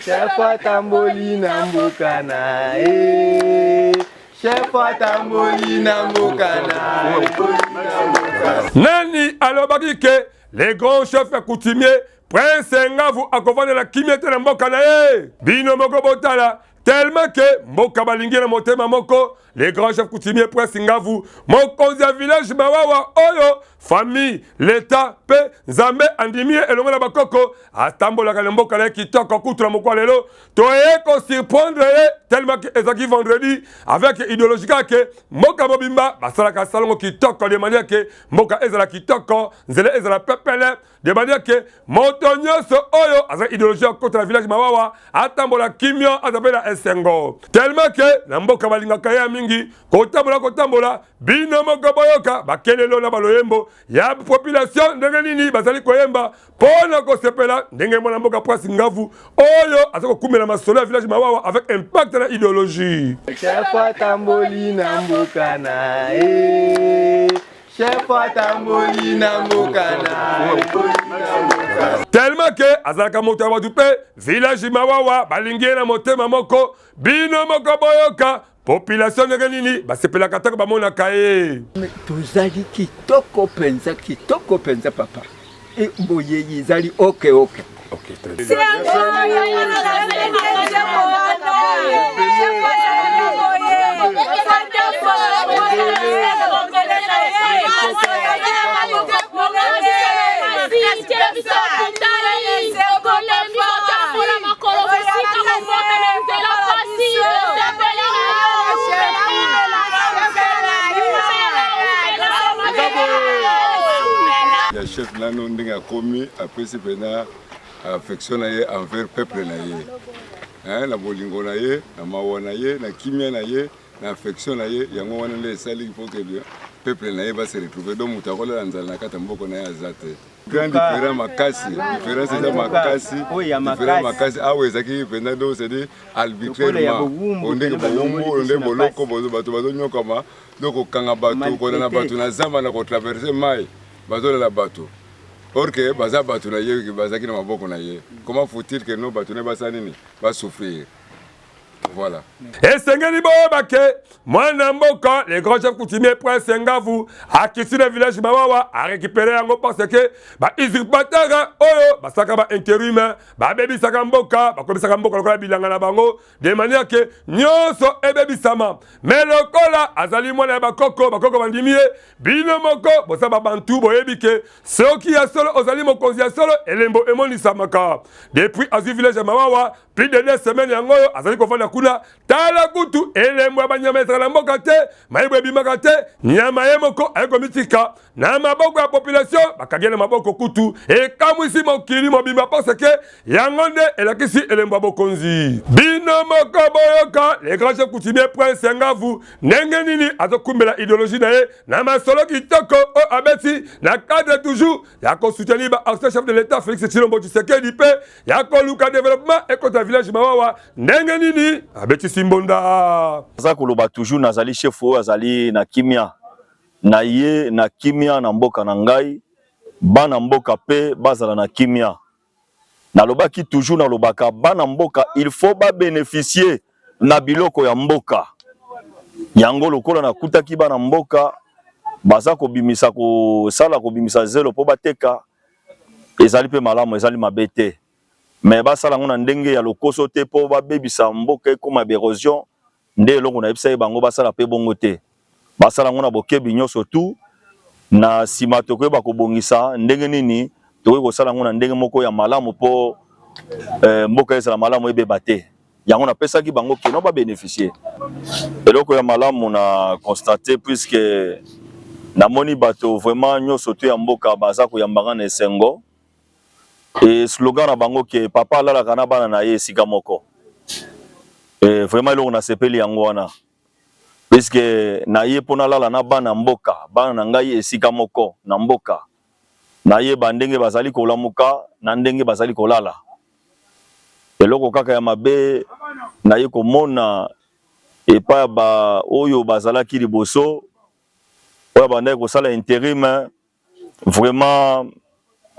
Chef atamboli na mboka na ye. Chef atamboli na mboka na ye. Nani alobaki ke les grands chefs coutumiers Prince Ngavu akovandela kimia te na mboka na ye? Bino moko botala tellement que mboka balingi na motema moko. Le grand chef coutumier Prince Ngavu, mokonzi ya village Mawawa oyo famille, l'État mpe Nzambe andimi ye elongo na bakoko, atambolaka na mboka na ye kitoko. Kutu na mokwa lelo toye ko surprendre ye tellement que ezalaki vendredi avec idéologie kaka ke mboka mobimba basalaka salongo kitoko de manière ke mboka ezala kitoko, nzela ezala pepele, de manière ke moto nyonso oyo aza idéologie ya kota na village Mawawa atambola kimia, aza mpe na esengo, tellement ke na mboka balingaka ye ya mingi. Kotambola kotambola, bino moko boyoka bakelelo na baloyembo ya population ndenge nini bazali koyemba mpo na kosepela ndenge mwana mboka Prince Ngavu oyo aza kokumela masolo ya village Mawawa avec impact na idéologie. Chef atamboli na mboka na ye. Chef atamboli na mboka na ye. Tellement ke azalaka moto ya bato mpe village Mawawa balingi ye na motema moko. Bino moko boyoka population ndenge nini basepelaka ntango bamonaka ye. Tozali kitoko mpenza, kitoko mpenza papa. E, boyeyi ezali oke oke. Okay, très bien. Ya chef nano ndenge akomi, apesi mpena affection na ye envers peuple na ye, na bolingo na ye, na mawa na ye, na kimia na ye, na affection na ye. Yango wana nde esali faut que peuple na ye ba se retrouver. Donc moto akolala nzala na kati ya mboka na ye aza te. Grand différent makasi, différence eza makasi, différent makasi. Awa ezalaki mpenza, donc c'est-à-dire arbitrairement, ondenge bowumbu, onde boloko, bato bazonyokama, donc kokanga bato, kolala bato na zamba, na kotraverse mai, bazolala bato, or que baza bato na ye, bazalaki na maboko na ye. Comment faut-il que no bato na ye basala nini, basouffrir? Voilà. Esengeli boyeba ke mwana mboka le grand chef coutumier Prince Ngavu akiti na village Mawawa, arécupéré yango parce que ba usurpateur oyo basalaka ba intérim babebisaka mboka, bakomisaka mboka lokola bilanga na bango, de manière ke nyonso ebebisama. Mais lokola azali mwana ya bakoko, bakoko bandimi ye. Bino moko boza babantu, boyebi ke soki ya solo ozali mokonzi ya solo, elembo emonisamaka. Depuis azwi village ya Mawawa, plus de 2 semaines yango oyo azali kofanda kuna. Tala kutu elembo ya banyama ezalaka na mboka te, mayebo ebimaka te. Nyama ye moko aye komitika na maboko ya population, bakangi ye na maboko. Kutu ekamwisi mokili mobimba parce que yango nde elakisi elembo ya bokonzi. Bino moko boyoka le grand chef coutumier Prince Ngavu ndenge nini azokumbela idéologie na ye na masolo kitoko oyo abeti na cadre toujours ya kosoutenir ba ancien chef de l'État Félix Tshilombo Tshisekedi mpe ya koluka développement ekota village Mawawa, ndenge nini abetisi mbonda. Aza koloba toujours: nazali chef oyo azali na kimia na ye, na kimia na mboka na ngai, bana mboka mpe bazala na kimia. Nalobaki toujours, nalobaka, bana mboka il faut babénéficier na biloko ya mboka. Yango lokola nakutaki bana mboka baza kobimisa, kosala, kobimisa zelo mpo bateka, ezali mpe malamu, ezali mabe te, me basala yango na ndenge ya lokoso te mpo babebisa mboka, ekóma baérosion. Nde eloko nayebisa ye bango, basala mpe bongo te, basala yango na bokebi nyonso tu. Na nsima tokoyeba kobongisa ndenge nini tokoki kosala yango na ndenge moko ya malamu mpo mboka ezala malamu, ebeba te. Yango napesaki bango keno babénéficie eloko ya malamu. Na constate, puisque namoni bato vraiment nyonso to ya mboka baza koyambanga na esengo e slogan na bango ke papa alalaka na bana na ye esika moko. E vraiment eloko nasepeli yango wana, puisque naye mpo nalala na bana mboka, bana na ngai esika moko na mboka, nayeba ndenge bazali kolamuka na ndenge bazali kolala. Eloko kaka ya mabe naye komona epai ya ba oyo bazalaki liboso, oyo bandaki kosala intérim, vraiment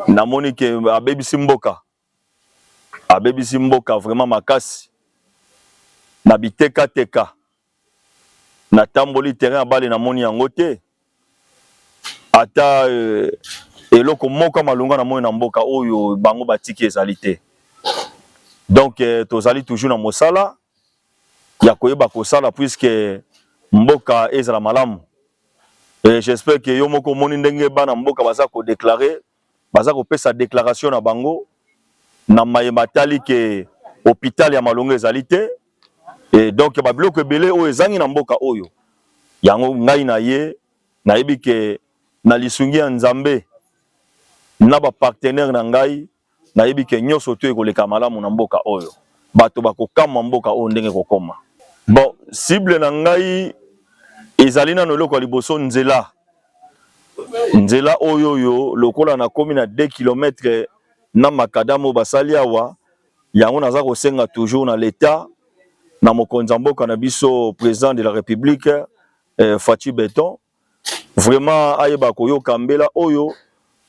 namoni ke abebisi mboka. Abebisi mboka vraiment makasi na biteka teka. Natamboli terrain ya bale namoni yango te. Ata euh, eloko moko ya malonga namoni na mboka oyo bango batiki ezali te. Donc euh, tozali toujours na mosala ya koyeba kosala puisque mboka ezala malamu. Et j'espère que yo moko omoni ndenge bana mboka baza ko déclarer, baza kopesa déclaration na bango na maye matali ke hôpital ya malonga ezali te. Et donc ba biloko ebele oyo ezangi na mboka oyo, yango ngai na ye nayebi ke na lisungi ya Nzambe na ba partenaire na ngai Nayebi ke nyoso tout ekoleka malamu na mboka oyo. Bato bakokamwa mboka oyo ndenge ekokoma. Bon, cible na ngai ezali nano eloko ya liboso nzela. Nzela oyo oyo lokola nakomi na 2 kilomètres na macadam oyo basali awa, yango naza kosenga toujours na l'Etat, na mokonzi ya mboka na biso president de la Republique eh, Fatshi Beton, Vraiment ayeba koyoka mbela oyo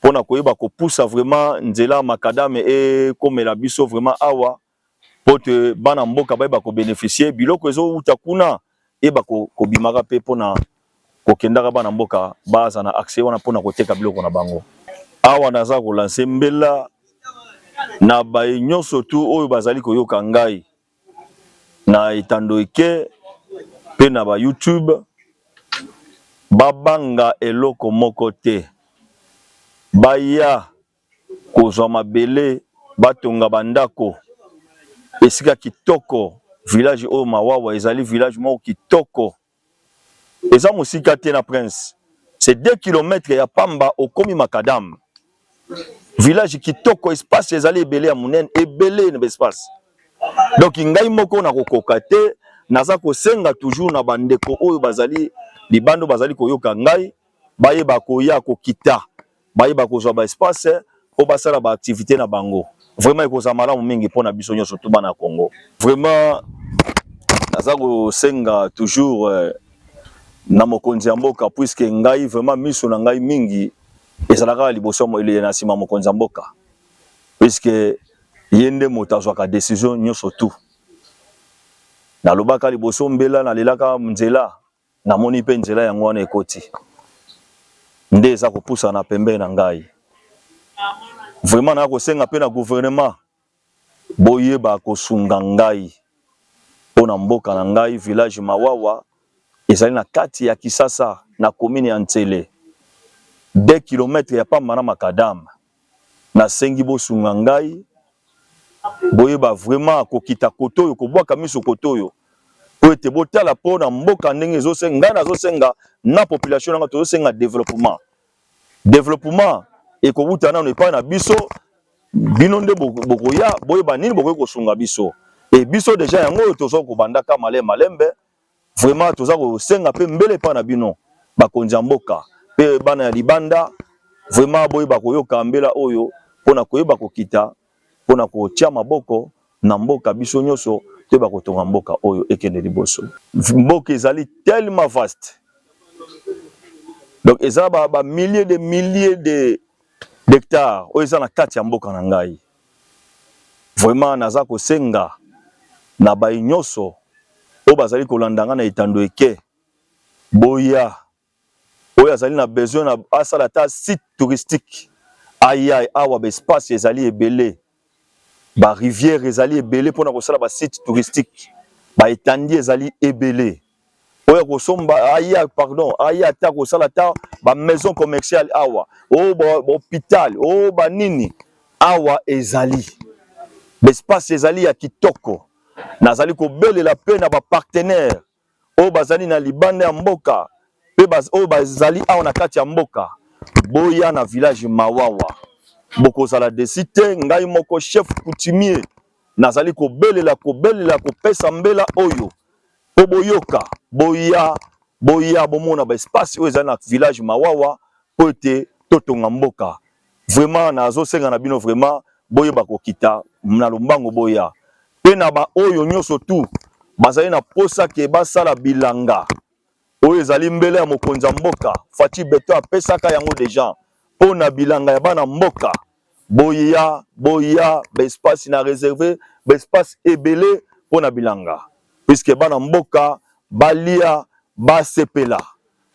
pona koyeba kopusa vraiment nzela macadam ekomela biso vraiment awa po te bana mboka bayeba ko beneficier biloko ezowuta kuna eyeba kobimaka pe pona kokendaka bana mboka baza na accès wana pona koteka biloko na bango. Awa naza ko lancer mbela na baye nyonso tout oyo bazali koyoka ngai na etando eke pe na ba YouTube babanga eloko moko te baya kozwa mabele batonga ba ndako esika kitoko village oyo Mawawa ezali village moko kitoko Eza mosika te na prince. C'est 2 kilomètres ya pamba okomi macadam. Village kitoko, espace ezali ebele ya munene, ebele na espace. Donc ngai moko nakokoka te, naza kosenga toujours na bandeko oyo bazali libanda bazali koyoka ngai, bayeba koya kokita bayeba kozwa ba espace po basala ba activite na bango vraiment ekozala malamu mingi pona biso nyonso tout bana Congo vraiment naza kosenga toujours euh, na mokonzi ya mboka puisque ngai vraiment miso na ngai mingi ezalaka liboso na nsima mokonzi ya mboka puisque ye nde moto azwaka decision nyonso tout nalobaka liboso mbela nalelaka nzela Namoni pe nzela yango wana ekoti nde eza kopusana pembeni na ngai. Vraiment na kosenga pe na gouvernement boyeba kosunga ngai po na mboka na ngai village Mawawa ezali na kati ya Kisasa na commune ya Nsele 2 kilomètres ya pamba na macadam. Nasengi bosunga ngai boyeba vraiment kokita kote oyo kobwaka miso kote oyo po ete botala po na mboka ndenge ezosenga ngai nazosenga na population nanga tozosenga developpement developpement ekowuta nano epai na biso bino nde bokoya boyeba nini bokoki kosunga biso e biso deja yango oyo toza kobandaka malembe malembe Vraiment toza kosenga pe mbele epai na bino bakonzi ya mboka pe bana ya libanda vraiment boyeba koyoka mbela oyo pona koyeba kokita pona kotia maboko na mboka biso nyoso toyeba kotonga mboka oyo ekende liboso. Mboka ezali tellement vaste donc eza ba, ba milliers de milliers de d'hectares oyo eza na kati ya mboka na ngai. Vraiment naza kosenga na baye nyoso oyo bazali kolanda nga na etando eke boya oyo azali na besoin na asala ata site touristique aya awa ba espace ezali ebele ba rivière ezali ebele pona kosala ba site touristique ba etandi ezali ebele oyo akosomba aya pardon aya ata kosala ata ba maison commerciale awa o ba hôpital o ba nini awa ezali l'espace ezali ya kitoko nazali kobelela pe na ba partenaire oyo bazali na libanda ya mboka pe oyo bazali awa na kati ya mboka boya na village Mawawa bokozala desi te ngai moko chef coutumier nazali kobelela kobelela kopesa mbela oyo Po boyoka, boya, boya bomona ba espace oyo ezali na village Mawawa po ete totonga mboka. Vraiment nazo senga na bino vraiment boyeba kokita na lombango boya. Pe na ba oyo nyoso tout bazali na posa ke basala bilanga oyo ezali mbela ya mokonzi ya mboka Fatshi Beton apesaka yango dejà po na bilanga ya bana mboka. Boya, boya, ba espace na reserve, ba espace ebele mpo na bilanga. Puisque bana mboka balia, basepela.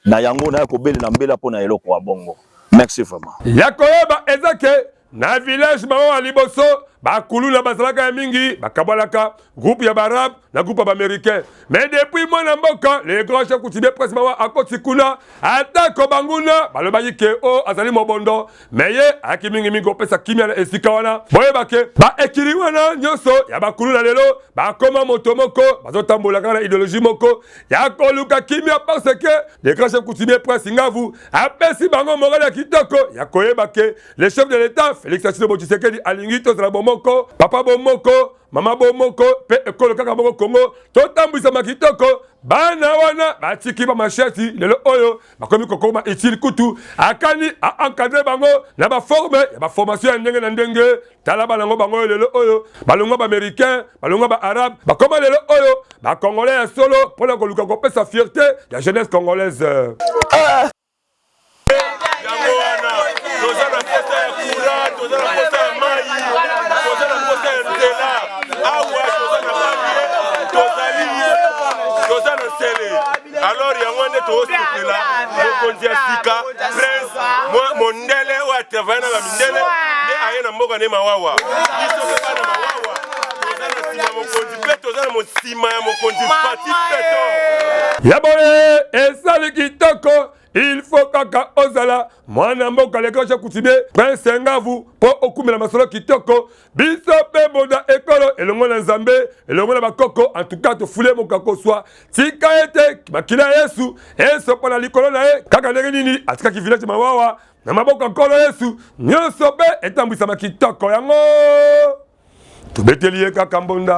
Na yango naya kobelela mbela mpo na eloko ya bongo. Merci vraiment. Ya koyeba eza ke na village bango ya liboso bakuluna bazalaka ya mingi, bakabwalaka groupe ya baarabe na groupe ya baaméricain. Mais depuis mwana mboka le grand chef coutumier Prince Mawa akoti kuna, atako banguna balobaki ke o oh, azali mobondo, mais ye ayaki mingimingi kopesa kimia na esika wana. Boyeba ke baekiri wana nyonso ya bakuluna lelo bakoma moto moko, bazotambola kaka na idéologie moko ya koluka kimia, parce que le grand chef coutumier Prince Ngavu apesi bango morale ya kitoko ya koyeba ke le chef de l'État Félix Tshilombo Tshisekedi alingi tozala bomoko, papa bomoko, mama bomoko, mpe ekolo kaka moko Congo, totambwisama kitoko. Bana wana batiki bamasheti lelo oyo bakomi kokoma utile, kutu akani aencadre bango na baforme ya baformation ya ndenge na ndenge. Tala bana yango bango oyo lelo oyo balongwa baaméricain, balongwa baarabe, bakoma lelo oyo bacongolais ya solo mpona koluka kopesa fierté ya jeunesse congolaise. Yango wana toza na posa ya courant, toza na posa ya mai, toza na posa ya nzela. Awa toza na balie, tozali toza na nsele. Alors yango nde toosepela mokonzi ya sika prince mondele oyo atravaille na bamindele nde aye na mboka nde Mawawa. Biso mpe bana Mawawa toza na nsima mokonzi mpe toza na nsima ya mokonzi Fatshi Beton. Ya boye esali kitoko. Il faut kaka ozala mwana mboka le grand chef coutumier Prince Ngavu mpo okumela masolo kitoko. Biso mpe bonda ekolo elongo na Nzambe, elongo na bakoko. En tout cas tofule mokakoswa, tika ete makila ya Yesu esopa na likolo na ye, kaka ndenge nini atikaki village Mawawa na maboko ya Nkolo Yesu, nyonso mpe etambwisama kitoko. Yango tobeteli ye kaka mbonda.